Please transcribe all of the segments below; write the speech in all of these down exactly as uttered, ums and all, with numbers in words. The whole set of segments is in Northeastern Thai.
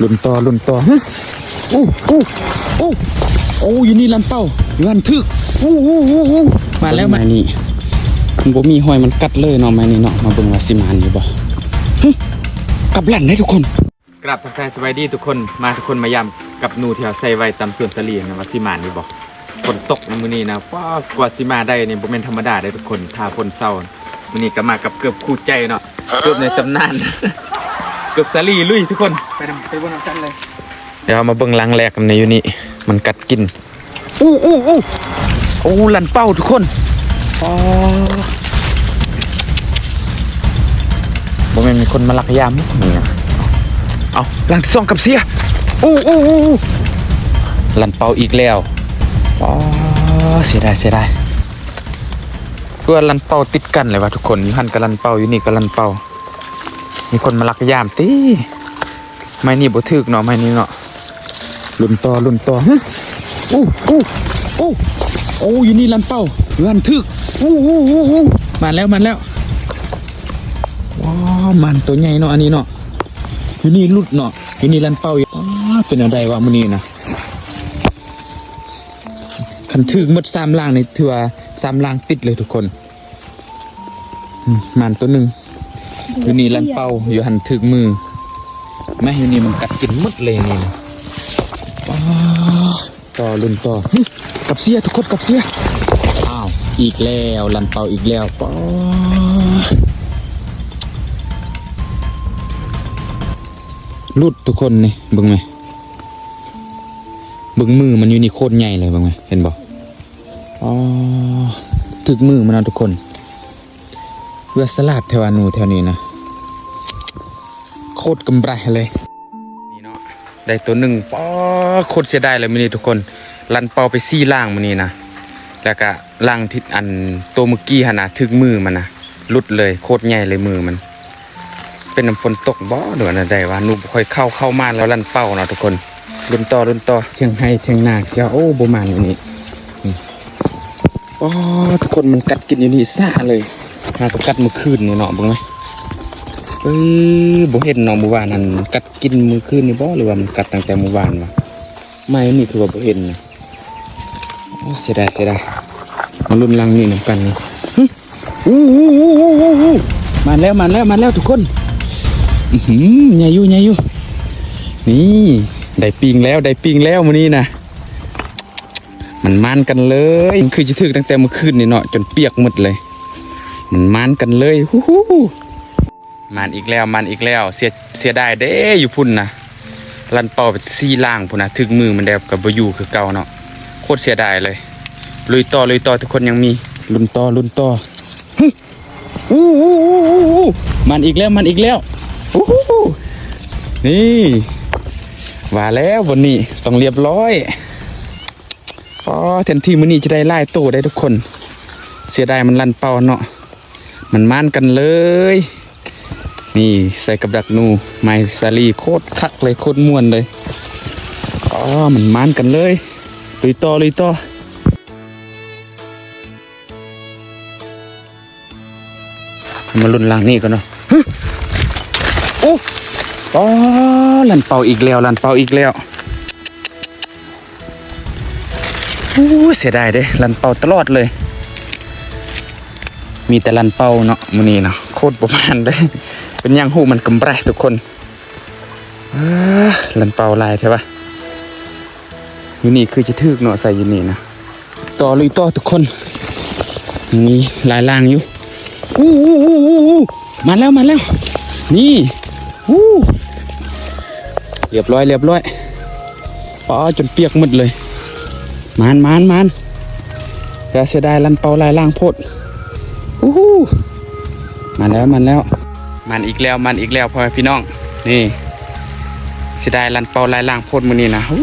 ลุ้นต่อ ลุ้นต่อ ฮะ โอ้ โอ้ โอ้ โอ้ อยู่นี่ลันเป้า อยู่หั้นถืก โอ้ โอ้ โอ้ โอ้ มาแล้ว มา ไม้นี่ มันบ่มีห้อยมันกัดเลยเนาะ ไม้นี่เนาะ มาเบิ่งว่าสิหมานอยู่บ่ ฮะ กลับหลังได้ทุกคน กราบทักทายสบายดีทุกคน มาทุกคนมายามกับหนูที่เฮาใส่ไว้ตามสวนสาลีนะ ว่าสิหมานอยู่บ่ ฝนตกนะมื้อนี้นะ ว้าว กว่าสิมาได้นี่บ่แม่นธรรมดาเด้ทุกคน ถ้าฝนเซา มื้อนี้ก็มากับเกือบคู่ใจเนาะ เกือบในตำนาน เกือบสาลีลุยทุกคน ไปนำ ไปเบิ่งนำกันเลย เดี๋ยวเรามาเบิ่งหลังแรกกันในอยู่นี่ มันกัดกิน อู้อู้อู้ โอ้ ลันเป้าทุกคน อ๋อ บ่แม่นมีคนมาลักยามนี่นะ เอา หลังที่สองกับเสีย อู้อู้อู้อู้ ลันเป้าอีกแล้ว อ๋อ เสียดาย เสียดาย คือว่าลันเป้าติดกันเลยวะทุกคน อยู่หั่นก็ลันเป้า อยู่นี่ก็ลันเป้า มีคนมาลักยามติ ไม้นี่บ่ถืกเนาะ ไม้นี่เนาะ ลุ้นต่อ ลุ้นต่อ ฮะ อู้ อู้ อู้ โอ้ อยู่นี่ลันเป้า อยู่หั่นถืก อู้ อู้ อู้ อู้ มาแล้ว มาแล้ว ว้าว หมานตัวใหญ่เนาะ อันนี้เนาะ อยู่นี่หลุดเนาะ อยู่นี่ลันเป้า ว้าว เป็นอะไรวะมื้อนี้นะ คันถืกหมดสามหลังนี่ถือว่าสามหลังติดเลยทุกคน อืม หมานตัวหนึ่ง อยู่นี่ลันเป้า อยู่หั่นถืกมือ แม่อยู่นี่มันกัดกินหมดเลยนี่นะ ป๊าด ต่อ ลุ้นต่อ หึ กับเสียทุกคน กับเสีย อ้าว อีกแล้ว ลันเป้าอีกแล้ว ป๊าด หลุดทุกคนนี่ เบิ่งไหม เบิ่งมือมันอยู่นี่โคตรใหญ่เลย เบิ่งไหม เห็นบ่ อ๋อ ถืกมือมันเนาะทุกคน เพื่อสลัดแถวาหนูแถวนี้นะ โคตรกำไรเลย นี่เนาะ ได้ตัวหนึ่ง ป๊าด โคตรเสียดายเลยมื้อนี้ทุกคน ลันเป้าไปสี่หลังมื้อนี้นะ แล้วก็หลังที่อันตัวเมื่อกี้หั่นนะ ถืกมือมันนะ หลุดเลย โคตรใหญ่เลยมือมัน เป็นน้ำฝนตกบ่ หรือว่าแนวใดวะ หนูบ่ค่อยเข้า เข้ามาแล้วลันเป้าเนาะทุกคน ลุ้นต่อ ลุ้นต่อ เถียงไฮ่เถียงนาเจ้า โอ้ บ่หมานอยู่นี่ อืม อ๋อ ทุกคน มันกัดกินอยู่นี่ซะเลย หาก็กัดเมื่อคืนนี่เนาะ เบิ่งไหม เอ้ย บ่เห็นเนาะ เมื่อวานนั้นกัดกินเมื่อคืนนี่บ่ หรือว่ามันกัดตั้งแต่เมื่อวานวะ ไม้นี่คือว่าบ่เห็นนะ โอ้ เสียดาย เสียดาย มาลุ้นหลังนี่นำกันนี่ หึ อู้อู้อู้อู้อู้อู้ มาแล้ว มาแล้ว มาแล้วทุกคน อื้อหือ ใหญ่อยู่ ใหญ่อยู่ นี่ ได้ปิ้งแล้ว ได้ปิ้งแล้วมื้อนี้นะ มันหมานกันเลย มันคือจะถืกตั้งแต่เมื่อคืนนี่เนาะ จนเปียกหมดเลย มันหมานกันเลย ฮู้ฮู้ หมานอีกแล้ว หมานอีกแล้ว เสีย เสียดายเด้ อยู่พุ่นนะ ลันเป้าไปสี่หลังพุ่นนะ ถืกมือมันแล้วก็บ่อยู่คือเก่าเนาะ โคตรเสียดายเลย ลุยต่อ ลุยต่อ ทุกคนยังมี ลุ้นต่อ ลุ้นต่อ หึ อู้อู้อู้อู้อู้ หมานอีกแล้ว หมานอีกแล้ว อู้หู้ นี่ ว่าแล้ววันนี้ต้องเรียบร้อย อ๋อ แทนที่มื้อนี้จะได้หลายโตได้ทุกคน เสียดายมันลันเป้าเนาะ มันหมานกันเลย นี่ใส่กับดักหนู ไม้สาลี โคตรคักเลย โคตรม่วนเลย อ๋อ มันหมานกันเลย ลุยต่อ ลุยต่อ มาลุ้นหลังนี่ก่อนเนาะ โอ้ อ๋อ ลันเป้าอีกแล้ว ลันเป้าอีกแล้ว อู้ เสียดายเด้ ลันเป้าตลอดเลย มีแต่ลันเป้าเนาะ มื้อนี้เนาะ โคตรบ่หมานเลย เป็นหยังฮู้มันกำไรทุกคน เอ้อ ลันเป้าหลายแท้วะ อยู่นี่คือจะถืกเนาะ ใส่อยู่นี่นะ ต่อ ลุยต่อทุกคน มีหลายหลังอยู่ อู้อู้อู้อู้อู้ มาแล้ว มาแล้ว นี่ อู้ เรียบร้อย เรียบร้อย อ๋อ จนเปียกหมดเลย หมาน หมาน หมาน แต่เสียดายลันเป้าหลายหลังโพด อู้หู้ มาแล้ว มาแล้ว หมานอีกแล้ว หมานอีกแล้ว พ่อแม่พี่น้อง นี่ เสียดายลันเป้าหลายหลังโพดมื้อนี้นะ อู้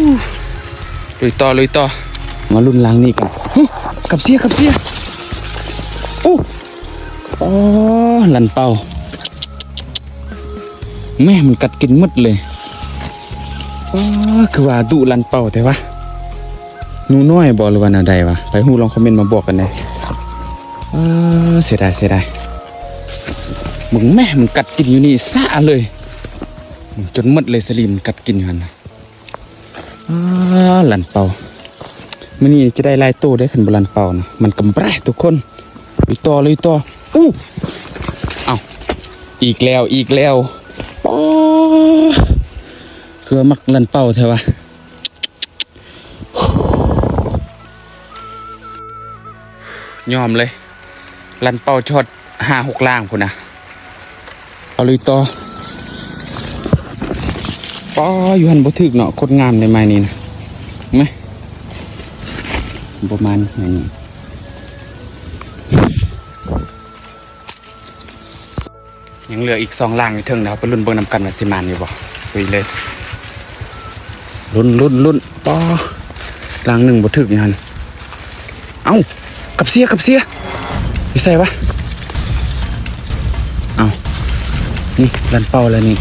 ลุยต่อ ลุยต่อ มาลุ้นหลังนี่กัน ฮู้ กับเสีย กับเสีย อู้ อ๋อ ลันเป้า แม่มันกัดกินหมดเลย อ๋อ คือว่าดุลันเป้าแท้วะ หนูน้อยบ่ หรือว่าแนวใดวะ ไผฮู้ลองคอมเมนต์มาบอกกันแหน่ เออ เสียดาย เสียดาย มึงแม่มันกัดกินอยู่นี่ซะเลย จนหมดเลย สลีมกัดกินอยู่หั่นน่ะ อ้า ลันเป่า มื้อนี้จะได้หลายโตได้คันบ่ลันเป่านะ มันกำแปรทุกคน ลุยต่อ ลุยต่อ อู้ เอ้า อีกแล้ว อีกแล้ว ป๊า คือว่ามักลันเป่าแท้วะ ยอมเลย ลันเป่าชอดห้าหกล่างพุ้นนะ เอาลุยต่อ ป๊า อยู่หั่นบ่ถึกเนาะ โคตรงามเลยไม้นี้นะ ไหม ประมาณนี้ ยังเหลืออีกสองล่างอยู่เทิงนะ ไปลุ้นเบิ่งนำกันว่าสิหมานอยู่บ่ ลุยเลย ลุ้น ลุ้น ลุ้น ป๊า ล่างหนึ่งบ่ถึกอยู่หั่น เอ้า กับเสีย กับเสีย อยู่ไสวะ เอ้า นี่ลันเป่าแล้วนี่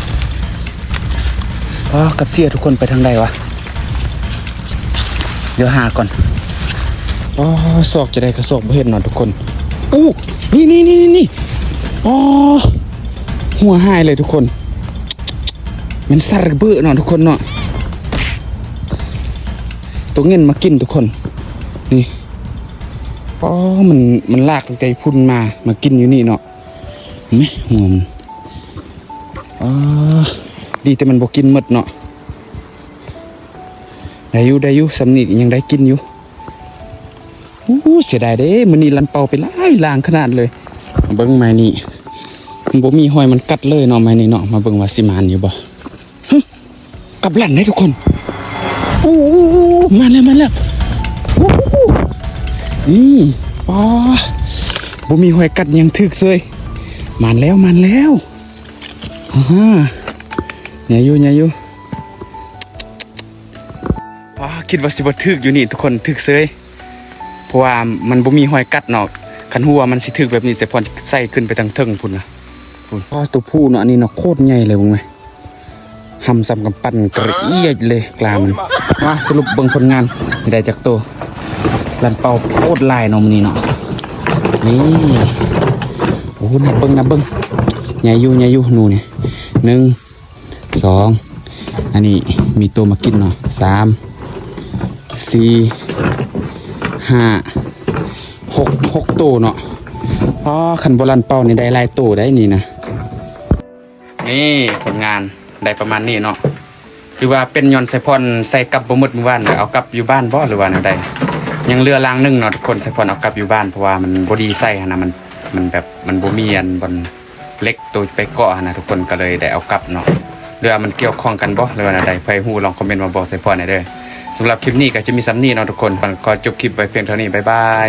ป๊า กับเสียทุกคน ไปทางใดวะ เดี๋ยวหาก่อน ป๊า ซอกจะได้กระซอกบ่เห็นเนาะทุกคน อู้ นี่ นี่ นี่ นี่ อ๋อ หัวหายเลยทุกคน มันสัตว์ระเบิดเนาะทุกคนเนาะ ตัวเงินมากินทุกคน นี่ อ๋อ มัน มันลากตั้งแต่พุ้นมา มากินอยู่นี่เนาะ เห็นไหม หัวมัน อ๋อ ดีแต่มันบ่กินหมดเนาะ ได้อยู่ ได้อยู่ ส่ำนี้ยังได้กินอยู่ อู้ เสียดายเด้ มื้อนี้ลันเป่าไปหลายล่างขนาดเลย เบิ่งไม้นี้ มันบ่มีหอยมันกัดเลยเนาะ ไม้นี้เนาะ มาเบิ่งว่าสิหมานอยู่บ่ ฮึ กับลันได้ทุกคน อู้ มาแล้ว มาแล้ว อู้ นี่ ป๊า บ่มีหอยกัดยังถึกเซย หมานแล้ว หมานแล้ว อ่าฮะ ใหญ่อยู่ ใหญ่อยู่ ว้า คิดว่าสิบ่ถึกอยู่นี่ทุกคน ถึกเซย เพราะว่ามันบ่มีหอยกัดเนาะ คันฮู้ว่ามันสิถึกแบบนี้ สายพรใส่ขึ้นไปทางเทิงพุ้นนะ พุ้น ว้า ตัวผู้เนาะ อันนี้เนาะ โคตรใหญ่เลย เบิ่งไหม หำส่ำกำปั้นกระเอียดเลย กลามัน มาสรุปเบิ่งผลงาน ได้จักโต ลันเป่าโคตรหลายเนาะมื้อนี้เนาะ นี่ โอ้ นับเบิ่ง นับเบิ่ง ใหญ่อยู่ ใหญ่อยู่ หนูนี่ หนึ่ง สอง อันนี้มีตัวมากินเนาะ สาม สี่ ห้า หก หกโตเนาะ อ๋อ คันบ่ลันเป่านี่ได้หลายโตได้นี่นะ นี่ผลงานได้ประมาณนี้เนาะ คือว่าเป็นย้อนสายพรใส่กลับบ่หมดมื้อวาน เอากลับอยู่บ้านบ่ หรือว่าแนวใด ยังเหลือล่างหนึ่งเนาะทุกคน สายพรเอากลับอยู่บ้าน เพราะว่ามันบ่ดีใส่หั้นนะ มัน มันแบบ มันบ่มีอันบ่อนเหล็กตัวไปเกาะหั้นนะทุกคน ก็เลยได้เอากลับเนาะ หรือว่ามันเกี่ยวข้องกันบ่ หรือว่าแนวใด ใครฮู้ลองคอมเมนต์มาบอกสายพรหน่อยเด้อ สำหรับคลิปนี้ก็จะมีส่ำนี้เนาะทุกคน ขอจบคลิปไว้เพียงเท่านี้ บ๊ายบาย